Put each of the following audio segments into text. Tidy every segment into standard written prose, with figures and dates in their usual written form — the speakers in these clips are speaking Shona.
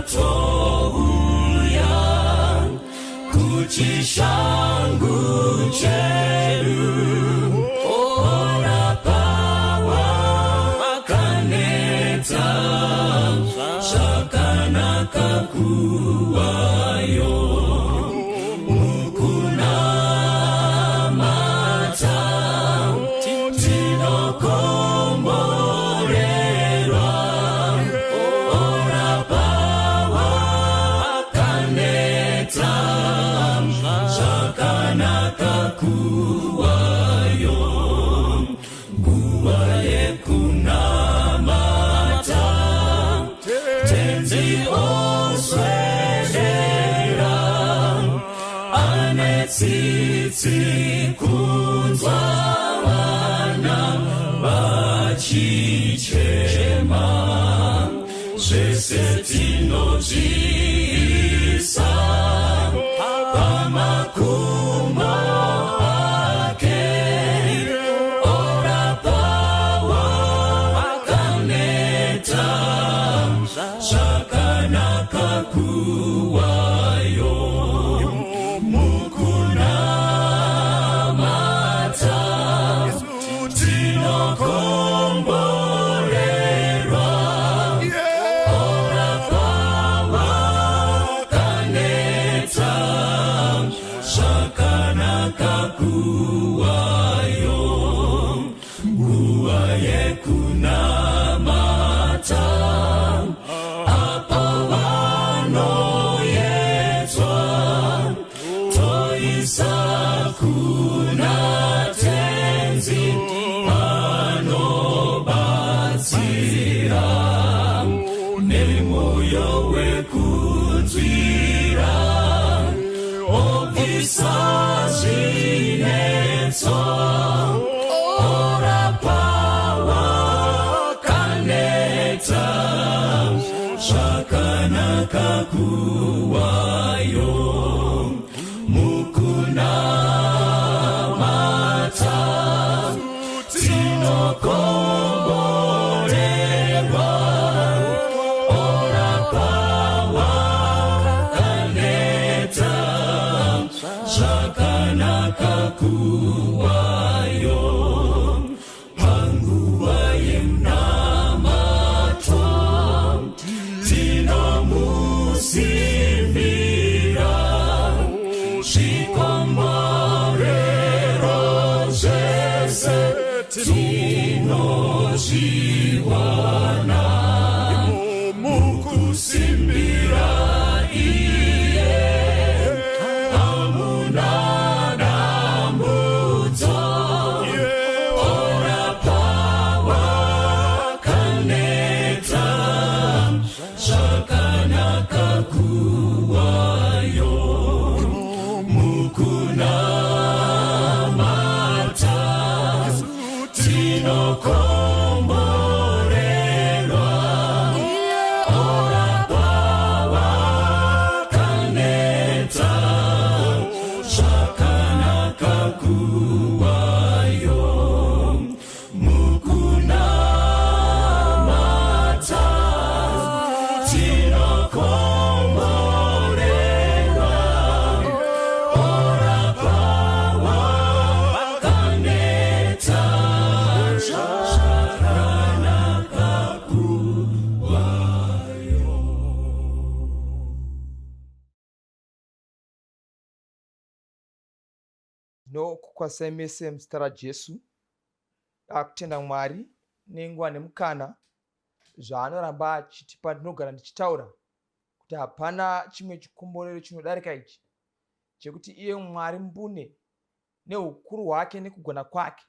Touya kuchishangu chedu, orapa wakaneta, zvakanaka kuwayo mukunamata, tinokomborerwa, orapa wakaneta, zvakanaka kuwayo nguva yekunamata. Tenzi oswedera, ane tsitsi kunzwa vana vachichema. Zvese tinozviisa pamakumbo ake, orapa wakaneta, zvakanaka kuwayo mukunamata, tinokomborerwa, orapa wakaneta, zvakanaka kuwayo nguva yekunamata. Apo vanoyedzwa, toisa kuna Tenzi, anobatsira nemwoyo wekunzwira, obvisa zvinetso, orapa wakaneta, zvakanaka kuwayo mukunamata, tinokomborerwa, orapa wakaneta, zvakanaka kuwayo panguva yemunamato. Tinomusimbira zvikomborero zvese tinozviwana mukusimbira iye. Hamuna dambudzo, orapa wakaneta, zvakanaka kuwayo mukunamata, tinokomborerwa, orapa wakaneta, zvakanaka kuwayo mukunamata, tinokomborerwa, orapa wakaneta, zvakanaka kuwayo. Ndinokukwazisai mese muzita raJesu. Kutenda Mwari nenguva nemukana zvaanoramba achitipa. Ndinogara ndichitaura kuti hapana chimwe chikomborero chinodarika ichi chekuti iye Mwari mbune neukuru hwake nekugona kwake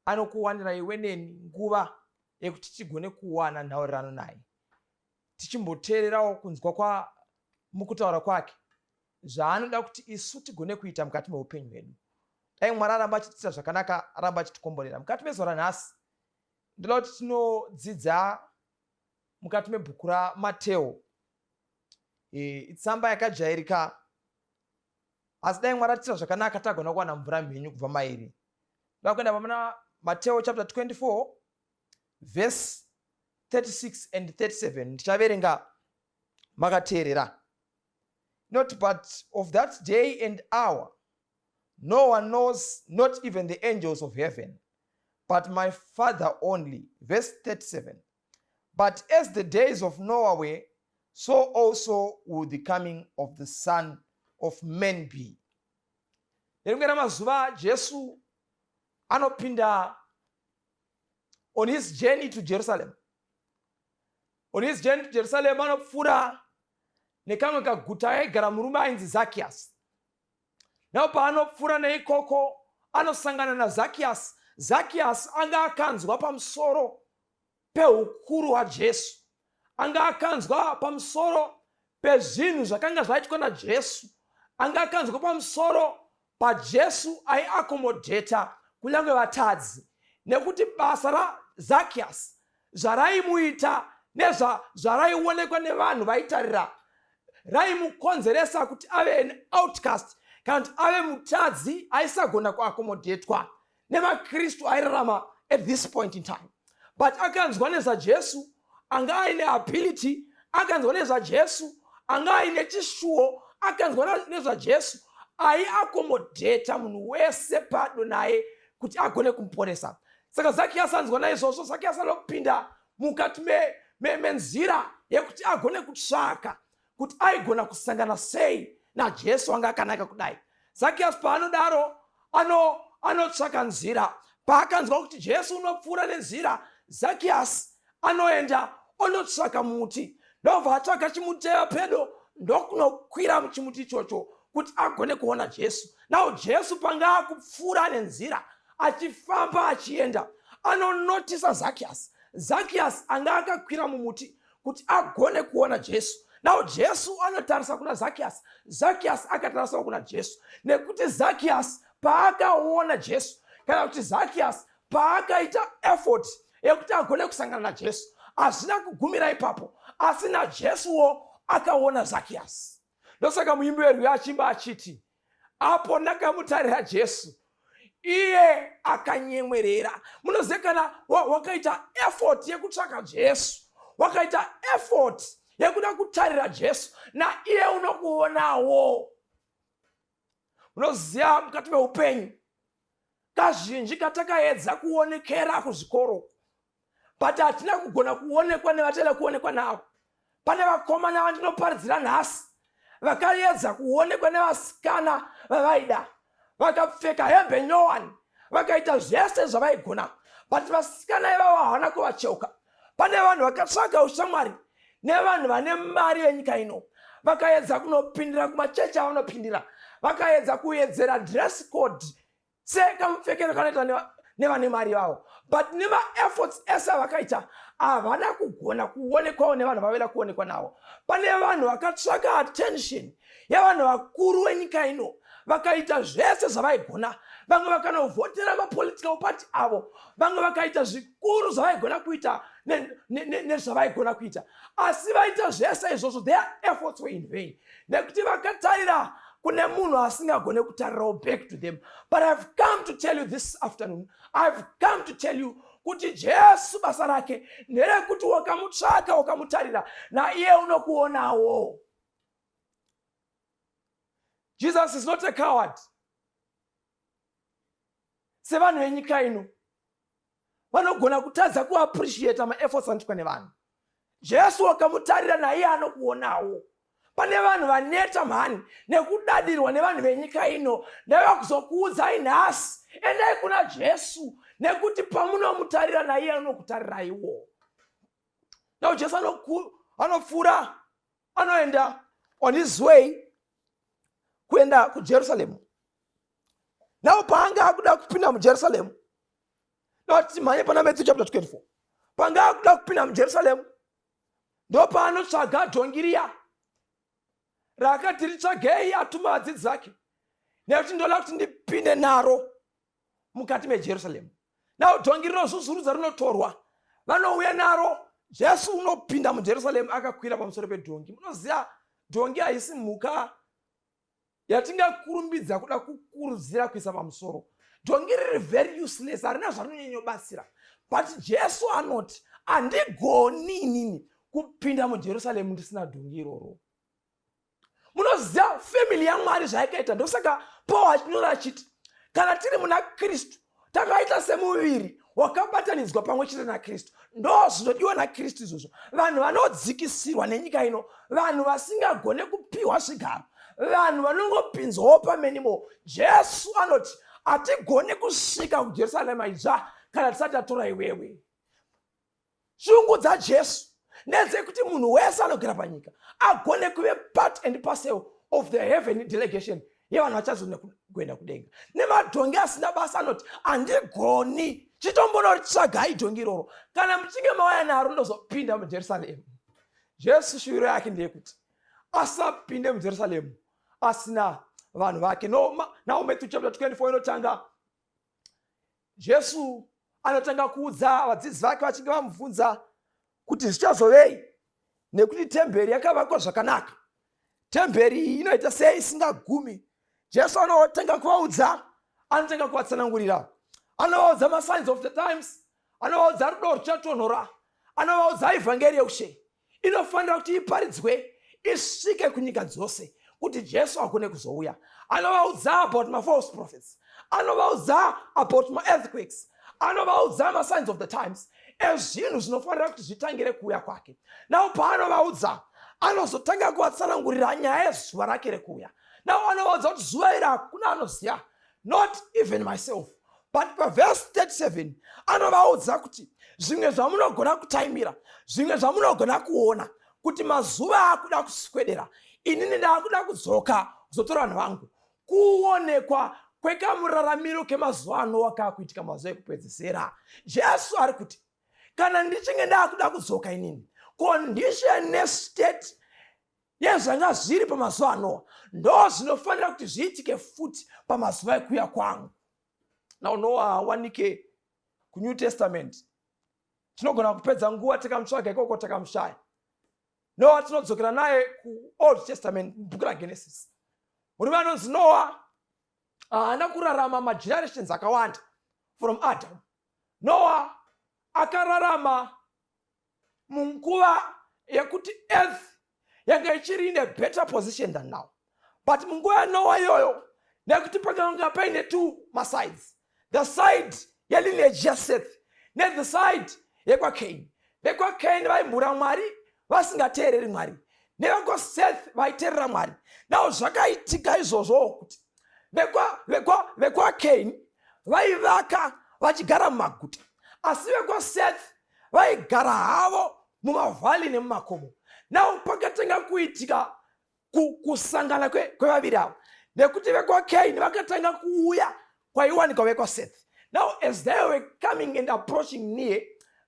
anokuwanira iwe neni nguva yekuti tigone kuwana nhaurirano naye, tichimboteererawo kunzwa kwa mukutaura kwake zvaanoda kuti isu tigone kuita mukati meupenyu hwedu. Dai Mwari aramba achitiitira zvakanaka, aramba achitikomborera mukati mezuva ranhasi. Ndoda kuti tinodzidza mukati mebhuku raMateo. Itsamba yakajairika, asi dai Mwari atiitira zvakanaka tagona kuwana mvura mhenyu kubva mairi. Ndoda kuenda pamuna Mateo chapter 24 verse 36 and 37. Ndichaverenga. Makateerera. Not but of that day and hour no one knows, not even the angels of heaven, but my Father only. Verse 37. But as the days of Noah were, so also will the coming of the Son of Man be. Nerimwe ramazuva Jesu anopinda on his journey to Jerusalem. On his journey to Jerusalem anopfuura nekamwe kaguta kaigara murume ainzi Zacchaeus. Now paanopfuura neikoko anosangana naZacchaeus. Zacchaeus anga akanzwa pamusoro peukuru hwaJesu, anga akanzwa pamusoro pezvinhu zvakanga zvaitwa naJesu, anga akanzwa pamusoro paJesu aiakomodheta kunyange vatadzi, nekuti basa raZacchaeus zvaraimuita nezvaraionekwa nevanhu vaitarira raimukonzeresa kuti ave an outcast kana kuti ave mutadzi aisagona kuakomodhetwa nemaKristu airarama at this point in time. But akanzwa nezvaJesu anga aine ability, akanzwa nezvaJesu anga aine chishuwo, akanzwa nezvaJesu aiakomodheta munhu wese pado naye kuti agone kumuporesa. Saka Zacchaeus anzwa naizvozvo, Zacchaeus anopinda mukati menzira yekuti agone kutsvaka kuti aigona kusangana sei naJesu anga akanaka kudai. Zacchaeus paanodaro anotsvaka nzira. Paakanzwa kuti Jesu unopfuura nenzira, Zacchaeus anoenda onotsvaka muti, ndobva atsvaka chimuti chaiva pedo, ndokunokwira muchimuti ichocho kuti agone kuona Jesu. Now Jesu panga akupfuura nenzira achifamba achienda, anonotisa Zacchaeus. Zacchaeus anga akakwira mumuti kuti agone kuona Jesu. Now Jesu anotarisa kuna Zacchaeus, Zacchaeus akatarisawo kuna Jesu, nekuti Zacchaeus paakaona Jesu, kana kuti Zacchaeus paakaita effort yekuti agone kusangana naJesu, hazvina kugumira ipapo, asi naJesuwo akaona Zacchaeus. Ndosaka muimbi werwiyo achimba achiti, apo ndakamutarira Jesu, iye akanyemwerera. Munoziva kana wakaita effort yekutsvaka Jesu, wakaita effort yekuda kutarira Jesu, naiye unokuonawo. Munoziva mukati meupenyu kazhinji katakaedza kuonekera kuzvikoro, but hatina kugona kuonekwa nevataida kuonekwa navo. Pane vakomana vandinoparidzira nhasi vakaedza kuonekwa nevasikana vavaida, vakapfeka hembe nyowani, vakaita zvese zvavaigona, but vasikana ivavo havana kuvacheuka. Pane vanhu vakatsvaga ushamwari nevanhu vane mari yenyika ino, vakaedza kunopindira kumachechi avanopindira, vakaedza kuedzera dress code sekamupfekero kanoita nevane mari vavo, but nemaefforts ese avakaita havana kugona kuonekwawo nevanhu vaveda kuonekwa navo. Pane vanhu vakatsvaka attention yevanhu vakuru venyika ino, vakaita zvese zvavaigona, vamwe vakanovhotera mapolitical party avo, vamwe vakaita zvikuru zvavaigona kuita nezvavaigona kuita, asi vaita zvese izvozvo, their efforts were in vain, nekuti vakatarira kune munhu asingagone kutarirawo back to them. But I've come to tell you this afternoon, I've come to tell you kuti Jesu basa rake nderekuti wakamutsvaka, wakamutarira, naiye unokuonawo. Jesus is not a coward sevanhu venyika ino vanogona kutadza kuappreciata maefforts anoitwa nevanhu. Jesu wakamutarira, naiye anokuonawo. Pane vanhu vaneta mhani nekudadirwa nevanhu venyika ino, ndaiva kuzokuudzai nhasi, endai kuna Jesu, nekuti pamunomutarira naiye anokutariraiwo. Now Jesu anopfuura, anoenda on his way kuenda kuJerusalem. Now paanga akuda kupinda muJerusalem, noti mhanye pana Matthew chapter 24, panga akuda kupinda muJerusalem, ndopaanotsvaga dhongi riya raakati ritsvagei, atuma vadzidzi vake, nekuti ndoda kuti ndipinde naro mukati meJerusalem. Now dhongi rinozvuzurudza, rinotorwa, vanouya naro. Jesu unopinda muJerusalem akakwira pamusoro pedhongi. Munoziva dhongi haisi mhuka yatingakurumbidza kuda kukurudzira kuisa pamusoro. Dhongi riri very useless, harina zvarinonyanyobatsira, but Jesu anoti, handigoni inini. kupinda muJerusaremu ndisina dhongi iroro. Munoziva family yaMwari zvayakaita. Ndosaka Paul achinyora achiti kana tiri muna Kristu takaita semuviri wakabatanidzwa pamwe chete naKristu. Ndo zvinodiwa naKristu izvozvo. Vanhu vanodzikisirwa nenyika ino, vanhu vasingagone kupiwa zvigaro, vanhu vanongopinzwawo pamenimo. Jesu anoti hatigone kusvika kuJerusarema idzva kana tisati tatora iwewe. Shungu dzaJesu ndedzekuti munhu wese anogara panyika agone kuve part and parcel of the heaven delegation yevanhu vachazoenda kuenda kudenga. Nemadhongi asina basa anoti handigoni, chitombonotsvagai dhongi iroro, kana muchinge mauya naro ndozopinda muJerusaremu. Jesu shuviro yake ndeyekuti asapinde muJerusaremu asina vanhu vake. No, now Matthew chapter 24 inotanga, Jesu anotanga kuudza vadzidzi vake vachinge vamubvunza kuti zvichazovei nekuti temberi yakavakwa zvakanaka, temberi iyi inoita sei isingagumi. Jesu anotanga kuvaudza, anotanga kuvatsanangurira, anovaudza masigns of the times, anovaudza rudo ruchatonhora, anovaudza evhangeri yeushe inofanira kuti iparidzwe isvike kunyika dzose kuti Jesu agone kuzouya. Anovaudza about mafalse prophets, anovaudza about maearthquakes, anovaudza masigns of the times ezvinhu zvinofanira kuti zvitangire kuuya kwake. Now paanovaudza, anozotanga kuvatsanangurira nyaya yezuva rake rekuuya. Now anovaudza kuti zuva iri hakuna anoziva, not even myself. But pavhesi 37 anovaudza kuti zvimwe zvamunogona kutaimira, zvimwe zvamunogona kuona kuti mazuva akuda kuswedera, inini ndaakuda kudzoka kuzotora vanhu vangu. Kuonekwa kwekamuraramiro kemazuva anowa kaakuitika mazuva ekupedzisira. Jesu ari kuti kana ndichinge ndaakuda kudzoka inini, condition nestate yezvanga zviri pamazuva aNoa ndo zvinofanira kuti zviitike futi pamazuva ekuuya kwangu. Now Noa haawanike kuNew Testament. Tinogona kupedza nguva tikamutsvaga ikoko takamushaya. Noa tinodzokera naye kuOld Testament, mubhuku raGenesis. Murume anonzi Noa haana kurarama magenerations akawanda from Adam. Noa akararama munguva yekuti earth yanga ichiri in a better position than now, but munguva yaNoa iyoyo, nekuti pakanga paine two masides, the side yelineage yaSeth nethe side yekwaCain. VekwaCain vaimhura Mwari, vasingateereri Mwari, nevekwaSeth vaiteerera Mwari. Now zvakaitika izvozvo kuti vekwaCain vaivaka vachigara mumaguta, asi vekwaSeth vaigara havo mumavhali nemumakomo. Now pakatanga kuitika kusangana kwevaviri ava, nekuti vekwaCain vakatanga kuuya kwaiwanikwa vekwaSeth. Now as they were coming and approaching near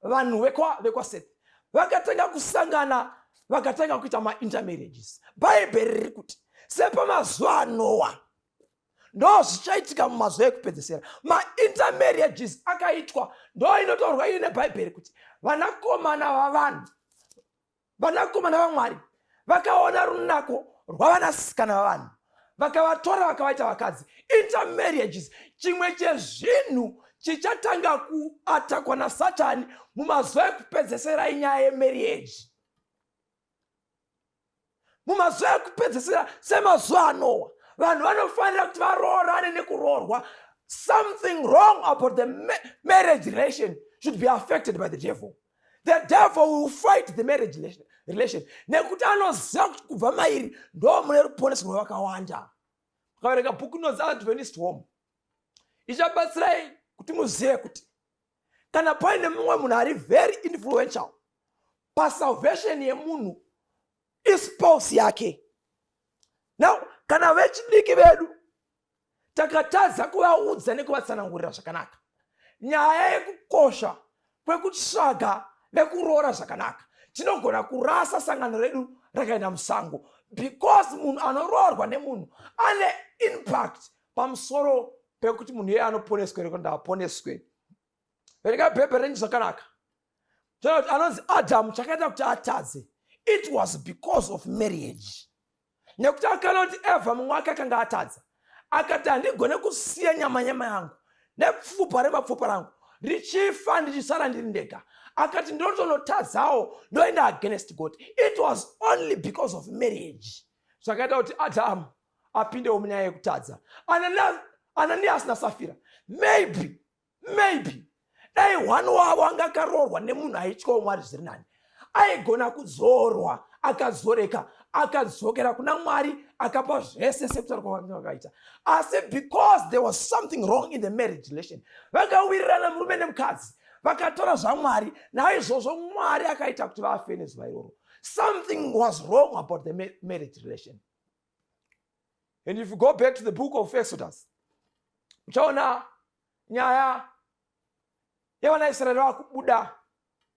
vanhu vekwaSeth, vakatanga kusangana, vakatanga kuita maintermarriages. Bhaibheri riri kuti sepamazuva aNoa ndo zvichaitika mumazuva ekupedzesera. Maintermarriages akaitwa, ndo inotaurwa ine neBhaibheri kuti vanakomana vavanhu, vanakomana vaMwari vakaona runako rwavanasikana vavanhu, vakavatora vakavaita vakadzi. Intermarriages, chimwe chezvinhu chichatanga kuatakwa naSatani mumazuva ekupedzesera inyaya yemarriage. Mumazuva ekupedzesera semazuva aNoa, vanhu vanofanira kuti varoorane nekuroorwa. Something wrong about the marriage relation should be affected by the devil. The devil will fight the marriage relation nekuti anoziva kuti kubva mairi ndo mune ruponeso rwevakawanda. Mukaverenga bhuku inonzi Adventist Home, ichabatsirai kuti muzive kuti kana paine mumwe munhu ari very influential pasalvation yemunhu, ispouse yake. Now kana vechidiki vedu takatadza kuvaudza nekuvatsanangurira zvakanaka nyaya yekukosha kwekutsvaga vekuroora zvakanaka, tinogona kurasa sangano redu rakaenda musango, because munhu anoroorwa nemunhu ane impact pamusoro pekuti munhu iye anoponeswe here kuti aponeswe. Verenga bhebhe renyu zvakanaka. Toona kuti anonzi Adamu, chakaita kuti atadze, it was because of marriage, nekuti akaona kuti Evha mumwe wake akanga atadza, akati handigone kusiya nyama nyama yangu nepfupa remapfupa rangu. Ndichifa ndichisara ndiri ndega. Akati ndotonotadzawo ndoenda against God. It was only because of marriage zvakaita kuti Adamu apindewo munyaya yekutadza. Ananias naSafira, maybe maybe dai one wavo anga akaroorwa nemunhu aityawo Mwari zviri nani, aigona kudzorwa akadzoreka akadzokera kuna Mwari akapa zvese sekutaura kwavanga vakaita. Asi because there was something wrong in the marriage relation, vakawirirana murume nemukadzi, vakatora zvaMwari, naizvozvo Mwari akaita kuti vafe nezuva iroro. Something was wrong about the marriage relation. And if you go back to the book of Exodus, uchaona nyaya yevana Israeri vakubuda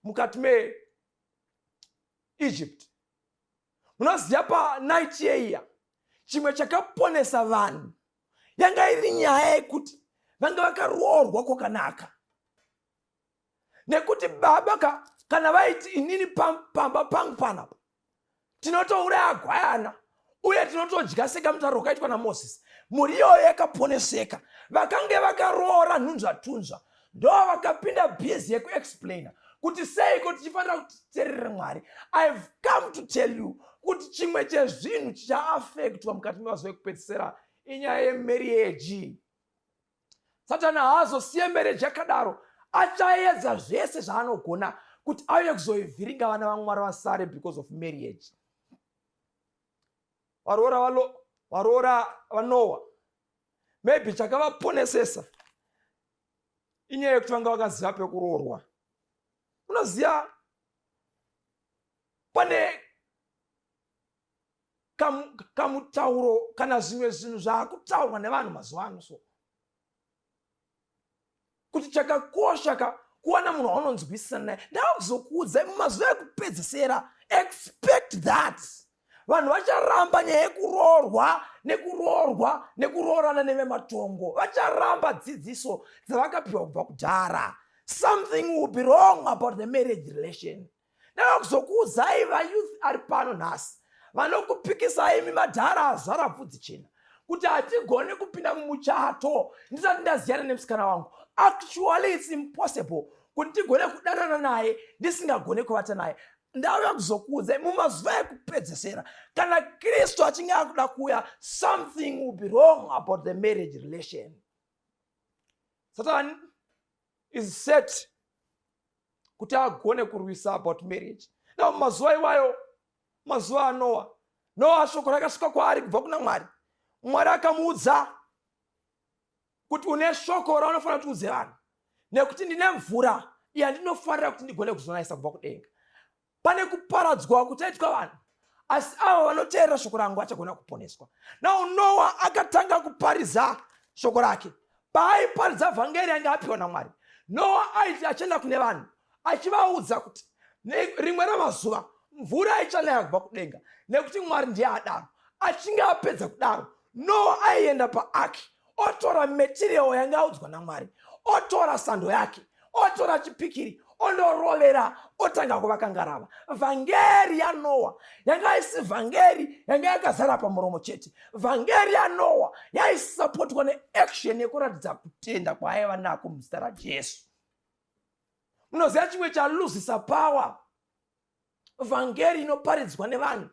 mukati meEgypt. Munoziva panight yeiya chimwe chakaponesa vanhu yanga iri nyaya yekuti vanga vakaroorwa kwakanaka, nekuti baba ka kana vaiti inini pamba pangu panapa tinotouraya gwayana uye tinotodya sekamutauro kaitwa naMozisi, mhuri iyoyo yakaponeseka. Vakange vakaroora nhunzvatunzva ndo vakapinda bhizi yekuexplaina kuti seiko tichifanira kuti titerere Mwari. Ihave come to tell you kuti chimwe chezvinhu chichaafektwa mukati memazuva ekupedzisira inyaya yemarriage. Satani haazosiye marriage yakadaro, achaedza zvese zvaanogona kuti auye kuzoivhiringa vana vaMwari vasare because of marriage. Varoora vaNoa, maybe chakavaponesesa inyaya yekuti vanga vakaziva pekuroorwa. Unoziva pane kamutauro kana zvimwe zvinhu zvaakutaurwa nevanhu mazuva ano, so kuti chakakosha ka kuwana munhu waunonzwisisana naye. Ndakuzokuudzai mumazuva ekupedzisira, expect that vanhu vacharamba nyaya yekuroorwa nekuroorwa nekuroorana nevematongo. Vacharamba dzidziso dzavakapiwa kubva kudhara. Something will be wrong about the marriage relation. Ndava kuzokuudzai vayouth ari pano nhasi vanokupikisai imi madhara azara bvudzi chena kuti hatigoni kupinda mumuchato ndisati ndaziyana nemusikana wangu. Actually it's impossible kuti tigone kudanana naye ndisingagone kuvata naye. Ndauya kuzokuudzai mumazuva ekupedzesera, kana Kristu achinge akuda kuuya, something will be wrong about the marriage relation. Satan is set kuti agone kurwisa about marriage. Now mazuva iwayo, mazuva aNoa, Noa shoko rakasvika kwaari kubva kuna Mwari. Mwari akamuudza kuti une shoko raunofanira kuti udze vanhu, nekuti ndine mvura yandinofanira kuti ndigone kuzonayisa kubva kudenga. Pane kuparadzwa kuchaitwa vanhu, asi avo vanoteerera shoko rangu vachagona kuponeswa. Now Noa akatanga kuparidza shoko rake. Paaiparidza vhangeri yange apiwa naMwari, Noa aiti achienda kune vanhu achivaudza kuti rimwe ramazuva mvura ichanaya kubva kudenga, nekuti Mwari ndiye adaro. Achinge apedza kudaro, Noa aienda paaki, otora material yange audzwa naMwari, otora sando yake, otora chipikiri, ondorovera, otanga kuvaka ngarava. Vhangeri yaNoa yanga isi vhangeri yanga yakazara pamuromo chete. Vhangeri yaNoa yaisapotwa neaction yekuratidza kutenda kwaaiva nako muzita raJesu. Munoziva chimwe chaluzisa power vhangeri inoparidzwa nevanhu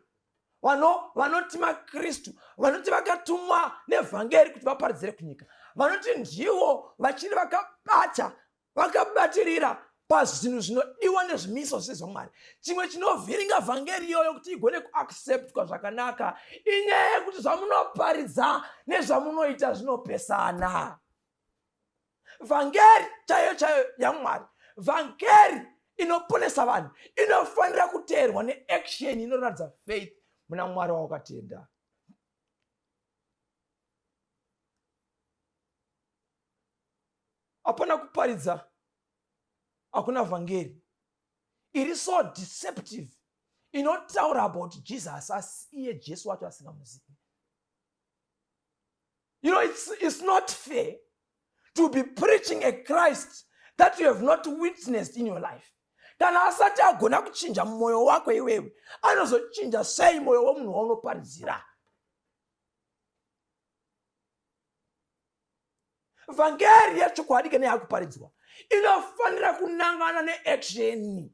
vanoti maKristu, vanoti vakatumwa nevhangeri kuti vaparidzire kunyika, vanoti ndivo vachiri vakabata vakabatirira pazvinhu zvinodiwa nezvimiso zvezvaMwari. Chimwe chinovhiringa vhangeri iyoyo kuti igone kuacceptwa zvakanaka inyaya yekuti zvamunoparidza nezvamunoita zvinopesana. Vhangeri chaiyo chaiyo yaMwari, vhangeri inoponesa vanhu, inofanira kuteerwa neaction inoratidza faith muna Mwari wawakatenda. Hapana kuparidza, hakuna vhangeri iri so deceptive inotaura about Jesus asi iye Jesu wacho asingamuzivi. You know, it's not fair to be preaching a Christ that you have not witnessed in your life. Kana asati agona kuchinja mwoyo wako iwewe, anozochinja sei mwoyo wemunhu waunoparidzira? Vhangeri yechokwadi kana yakuparidzwa Inofanira kunangana neaction.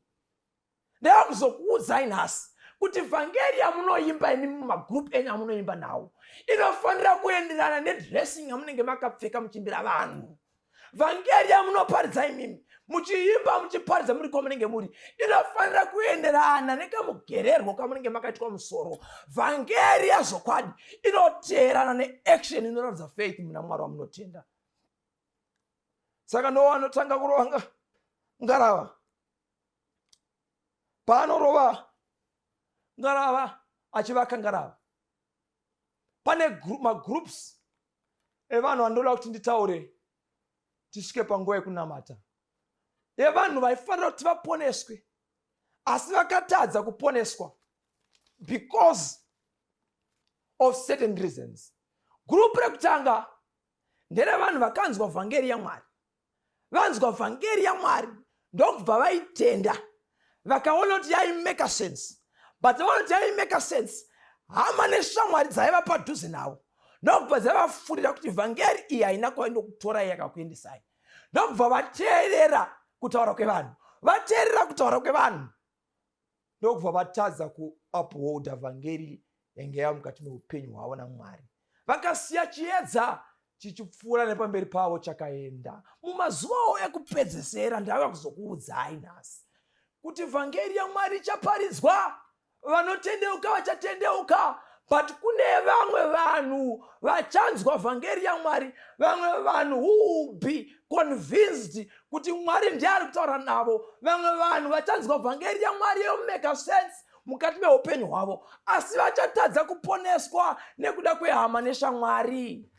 Ndava kuzokuudzai nhasi kuti vhangeri yamunoimba imi mumagroup enyu amunoimba nawo inofanira kuenderana nedressing yamunenge makapfeka muchiimbira vanhu. Vhangeri yamunoparidza imimi muchiimba, muchiparidza muri kwamunenge muri, inofanira kuenderana nekamugererwo kamunenge makaitwa musoro. Vhangeri yazvokwadi inoteerana neaction inoratidza faith muna Mwari wamunotenda. Saka Noa anotanga kurova ngarava. Paanorova ngarava, achivaka ngarava, pane magroups evanhu vandoda kuti nditaure tisvike panguva yekunamata, yevanhu vaifanira kuti vaponeswe asi vakatadza kuponeswa because of certain reasons. Group rekutanga nderevanhu vakanzwa vhangeri yaMwari. Vanzwa vhangeri yaMwari ndokubva vaitenda, vakaona kuti yaimake sense. But vaona kuti yaimake sense, hama neshamwari dzaiva padhuze navo ndokubva dzavafurira kuti vhangeri iyi haina kwainokutorai, yakakuendesai. Ndokubva vateerera kutaura kwevanhu. Vateerera kutaura kwevanhu, ndokubva vatadza kuupholda vhangeri yange yava mukati meupenyu hwavo naMwari. Vakasiya chiedza chichipfuura nepamberi pavo chakaenda. Mumazuvawo ekupedzesera, ndava kuzokuudzai nhasi kuti vhangeri yaMwari ichaparidzwa, vanotendeuka vachatendeuka, but kune vamwe vanhu vachanzwa vhangeri yaMwari, vamwe vanhu who will be convinced kuti Mwari ndiye ari kutaura navo. Vamwe vanhu vachanzwa vhangeri yaMwari yomake sense mukati meupenyu hwavo, asi vachatadza kuponeswa nekuda kwehama neshamwari.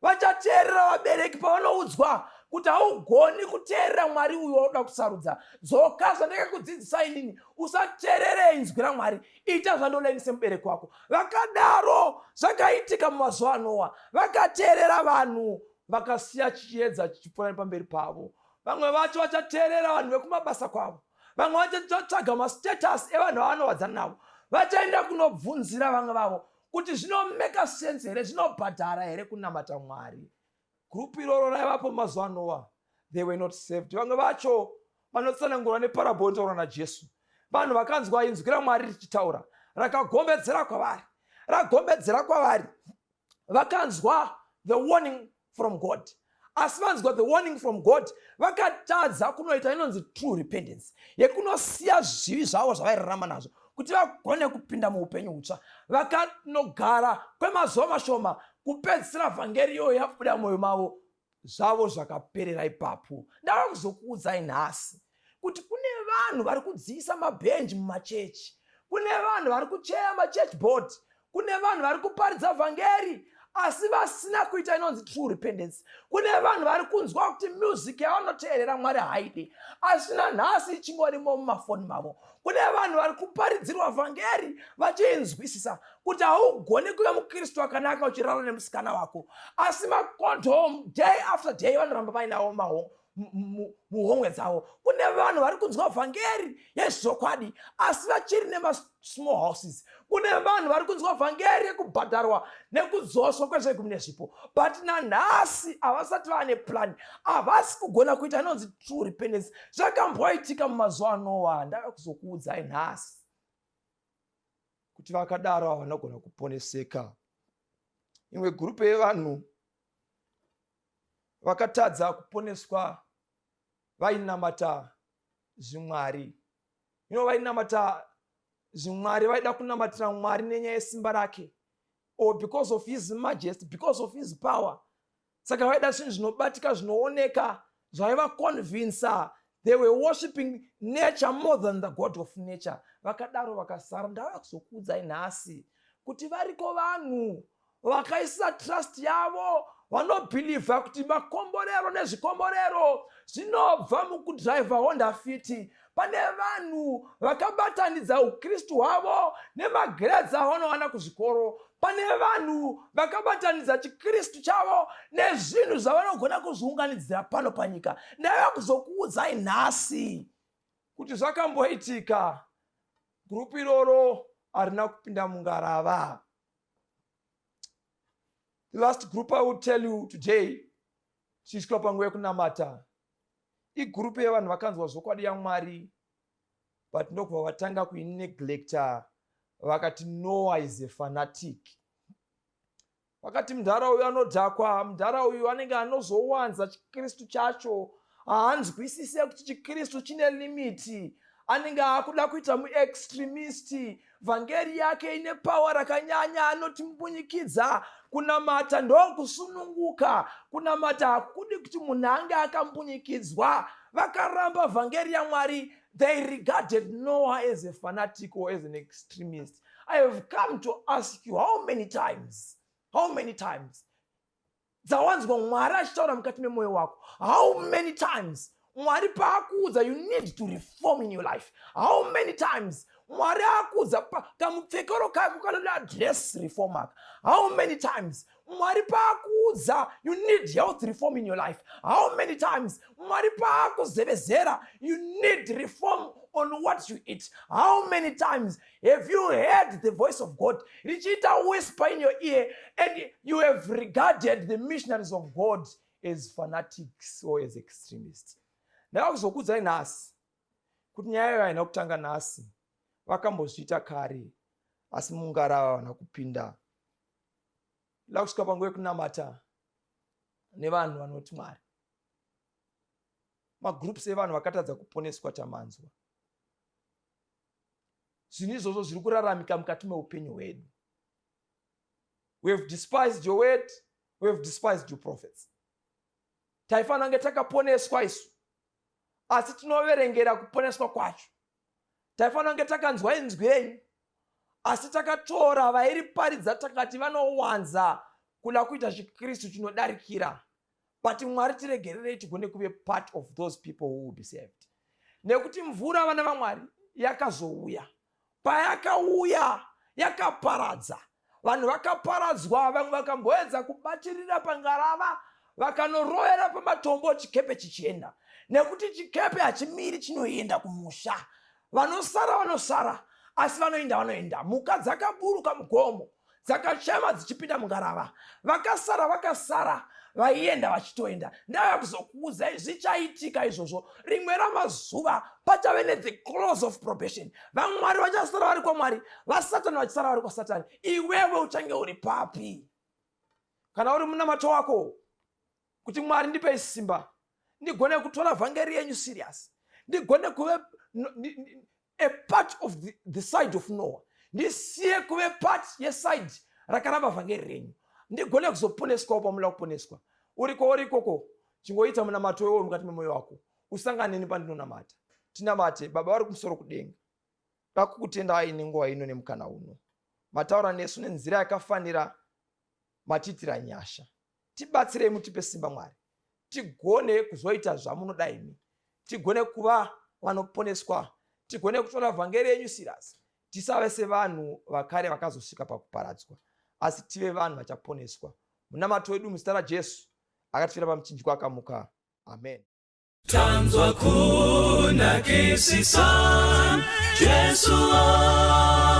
Vachateerera vabereki pavanoudzwa kuti haugoni kuteerera Mwari uyu wauda kusarudza. Dzoka zvandakakudzidzisa inini, usateerere inzwi raMwari, ita zvandoda ini semubereki wako. Vakadaro zvakaitika mumazuva aNoa. Vakateerera vanhu, vakasiya chiedza chichipfuura nepamberi pavo. Vamwe vacho vachateerera vanhu vekumabasa kwavo. Vamwe vachatsvaga mastatus evanhu vavanowadzana navo. Vachaenda kunobvunzira vamwe vavo kuti zvinomeka sense here, zvinobhadhara here kunamata Mwari. Gurupu iroro raivapo mazuva aNoa, they were not saved. Vamwe vacho vanotsanangurwa neparable inotaurwa naJesu. Vanhu vakanzwa inzwi raMwari richitaura, rakagombedzera kwavari, ragombedzera kwavari, vakanzwa the warning from God. Asi vanzwa the warning from God, vakatadza kunoita inonzi true repentance, yekunosiya zvivi zvavo zvavairarama nazvo kuti vagone kupinda muupenyu hutsva. Vakanogara kwemazuva mashoma, kupedzisira vhangeri iyoyo yabuda mwoyo mavo, zvavo zvakaperera ipapo. Ndava kuzokuudzai nhasi kuti kune vanhu vari kudziisa mabhenji mumachechi, kune vanhu vari kucheya machurch board, kune vanhu vari kuparidza vhangeri asi vasina kuita inonzi true repentance. Kune vanhu vari kunzwa kuti music yavanoteerera Mwari haidi, asi nanhasi ichingorimo mumafoni mavo. Kune vanhu vari kuparidzirwa vhangeri vachiinzwisisa kuti haugoni kuva muKristu akanaka uchirara nemusikana wako, asi macondom day after day vanoramba vainawo maho muhomwe dzavo. Kune vanhu vari kunzwa vhangeri yezvokwadi asi vachiri nemasmall houses. Kune vanhu vari kunzwa vhangeri yekubhadharwa nekudzoswa kwezvegumi nezvipo, but nanhasi havasati vaane plan, havasi kugona kuita inonzi true repentance. Zvakamboitika mumazuva aNoa. Ndava kuzokuudzai nhasi kuti vakadaro havanogona kuponeseka. Imwe gurupu yevanhu vakatadza kuponeswa vainamata zvimwari. Ino vainamata zvimwari, vaida kunamatira Mwari nenyaya yesimba rake, or because of his majesty, because of his power. Saka vaida zvinhu zvinobatika, zvinooneka, zvaivaconvinsa. They were worshiping nature more than the God of nature. Vakadaro vakasara. Ndava kuzokuudzai nhasi kuti variko vanhu vakaisa trust yavo, vanobhilivha kuti makomborero nezvikomborero zvinobva mukudhiraivha Honda Fit. Pane vanhu vakabatanidza ukristu hwavo nemagrades avanowana kuzvikoro. Pane vanhu vakabatanidza chikristu chavo nezvinhu zvavanogona kuzviunganidzira pano panyika. Ndaiva kuzokuudzai nhasi kuti zvakamboitika, gurupu iroro harina kupinda mungarava. The last group I will tell you today, tichisvika panguva yekunamata, Igurupu yevanhu vakanzwa zvokwadi yaMwari, but ndokubva vatanga kuineglecta. Vakati Noah is a fanatic. Vakati mudhara uyu anodhakwa, mudhara uyu anenge anozowanza chiKristu chacho, haanzwisise kuti chiKristu chine limiti, anenge akuda kuita muextremist, vhangeri yake ine power rakanyanya, anotimbunyikidza. Kunamata ndokusununguka, kunamata hakudi kuti munhu ange akambunyikidzwa. Vakaramba vhangeri yaMwari. They regarded Noah as a fanatic or as an extremist. I have come to ask you, how many times, how many times dzawanzwa Mwari achitaura mukati memwoyo wako? How many times Mwari paakuudza you need to reform in your life? How many times Mwari akuudza kamupfekero kako kanoda dress reform aka? How many times Mwari paakuudza you need health reform in your life? How many times Mwari paakuzevezera you need reform on what you eat? How many times have you heard the voice of God richiita whisper in your ear and you have regarded the missionaries of God as fanatics or as extremists? Ndava kuzokuudzai nhasi kuti nyaya yayo haina kutanga nhasi. Vakambozviita kare, asi mungarava vana kupinda. Ndoda kusvika panguva yekunamata nevanhu vanoti Mwari, magroups evanhu vakatadza kuponeswa. Tamanzwa zvinhu izvozvo zviri kuraramika mukati meupenyu hwedu. We have despised your word, we have despised your prophets. Taifanira kunge takaponeswa isu, asi tinoverengera kuponeswa kwacho. Taifanira kunge takanzwa inzwi renyu, asi takatora vairiparidza takati vanowanza kuda kuita chiKristu chinodarikira. But Mwari, tiregererei tigone kuve part of those people who will be saved, nekuti mvura, vana vaMwari, yakazouya. Payakauya yakaparadza vanhu, vakaparadzwa. Vamwe vakamboedza kubatirira pangarava, vakanorovera pamatombo chikepe chichienda, nekuti chikepe hachimiri, chinoenda kumusha. Vanosara vanosara, asi vanoenda vanoenda. Mhuka dzakaburuka mugomo, dzakachema dzichipinda mungarava. Vakasara vakasara, vaienda vachitoenda. Ndava kuzokuudzai zvichaitika izvozvo rimwe ramazuva. Pachave nethe close of probation. VaMwari vachasara vari kwaMwari, vaSatani vachisara vari kwaSatani. Iwewe uchange uri papi? Kana uri munamato wako kuti, "Mwari, ndipei simba ndigone kutora vhangeri yenyu serious, ndigone kuve a part of the side of Noah, ndisiye kuve part yeside rakaramba vhangeri renyu, ndigone kuzoponeswawo pamuda kuponeswa," uriko uri ikoko, chingoita munamato iwowo mukati memwoyo wako, usangane neni pandinonamata. Tinamate. Baba vari kumusoro kudenga, dakukutendai nenguva ino nemukana uno. Mataura nesu nenzira yakafanira, matiitira nyasha. Tibatsirei, mutipe simba, Mwari, tigone kuzoita zvamunoda imi, tigone kuva vanoponeswa, tigone kutora vhangeri yenyu serious, tisave sevanhu vakare vakazosvika pakuparadzwa, asi tive vanhu vachaponeswa. Munamato wedu muzita raJesu akatifira pamuchinjikwa akamuka. Amen. Tanzwa kunakisisa, Jesu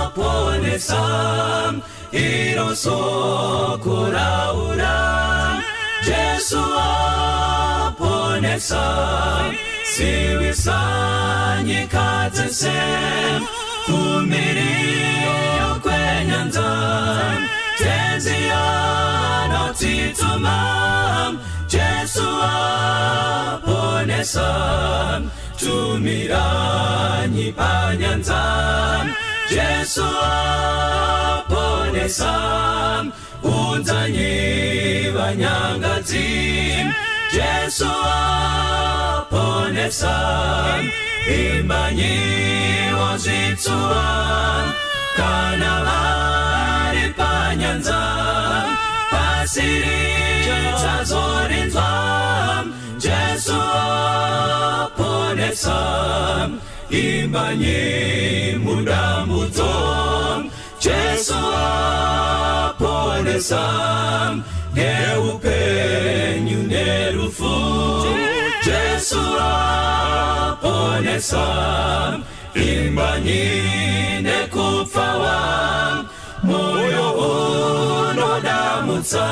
aponesa, iro soko raura. Jesu aponesa, zivisa nyika dzese, kumhiri kwenyanza. Tenzi anotituma, Jesu aponesa, tumiranyi panyanza. Jesu aponesa, unzanyi vanyangadzi. Jesu aponesa, imbanyiwo zvitsuwa, kana vari panyanza, pasi richazorinzwa. Jesu aponesa, imbanyi mudambudzo. Jesu aponesa, neupenyu nerufu. Jesu aponesa, imbanyi nekupfawa, moyo unodamutsa.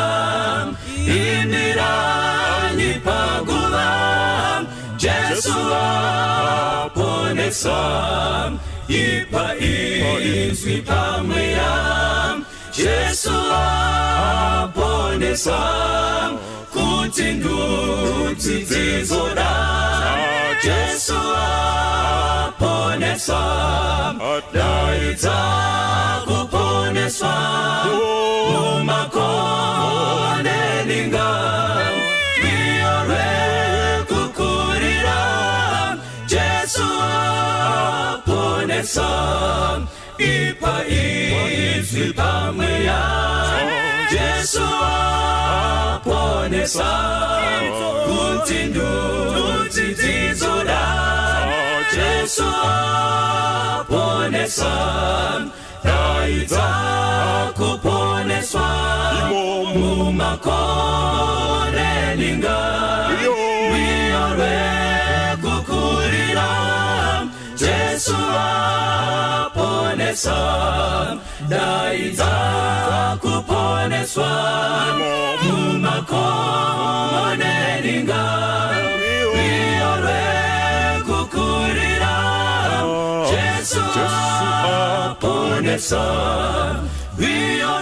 Imiranyi paguva. Jesu. Jesu aponesa, ipa inzwi pamweya. Jesu aponesa, kuti ndudzi dzizoda. Jesu aponesa, daidza kuponeswa mumakore ninga. Rwiyo rwekukurira, Jesu aponesa, ipa izwi pamweya. Jesu aponesa, kuti ndudzi dzizoda. Jesu aponesa, daidza kuponeswa mumakore ninga. Rwiyo rwekukurira, Jesu aponesa, daidza kuponeswa mumakore ninga. Rwiyo rwekukurira, Jesu aponesa, rwiyo.